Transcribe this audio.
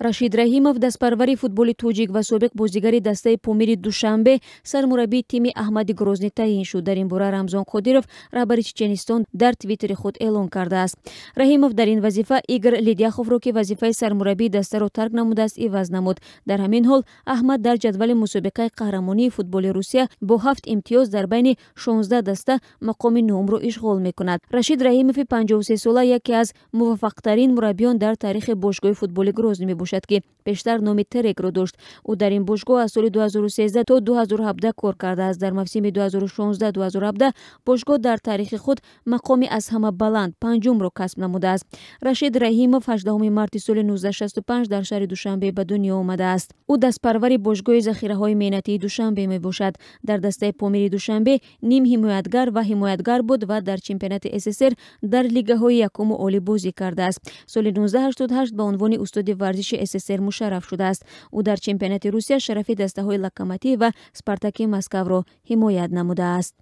Рашид Раҳимов, дастпарвари футболи тоҷик ва собиқ бозигари дастаи Помири Душанбе, сармураббии тими Аҳмади Грозний таъин шуд. Дар ин бора Рамзон Қодиров, раҳбари Чеченистон, дар твиттери худ эълон кардааст. Раҳимов дар ин вазифа Игор Ледяховро, ки вазифаи сармураббии дастаро тарк намудааст, иваз намуд. Дар ҳамин ҳол Аҳмад дар ҷадвали мусобиқаи қаҳрамонии футболи Русия бо 7 имтиёз дар байни 16 даста мақоми нуҳумро ишғол мекунад. Рашид Раҳимови 53сола яке аз муваффақтарин мураббиён дар таърихи бошгоҳи футболи Грозний мебошад, ки пештар номи Терекро дошт. Ӯ дар ин бошгоҳ аз соли 2013 то 2017 кор кардааст. Дар мавсими 2016-2017 бошгоҳ дар таърихи худ мақоми аз ҳама баланд, панҷумро касб намудааст. Рашид Раҳимов 18 марти соли 1965 дар шаҳри Душанбе ба дунё омадааст. Ӯ дастпарвари бошгоҳи захираҳои меҳнатии Душанбе мебошад. Дар дастаи Помири Душанбе ним ҳимоятгар ва ҳимоятгар буд ва дар чемпионати СССР дар лигаҳои якуму олӣ бозӣ кардааст. Соли 1988 ба унвони устоди варзиши СССР мушарраф шудааст. Ӯ дар чемпионати Русия шарафи дастаҳои Локомотив ва Спартаки Москваро ҳимоят намудааст.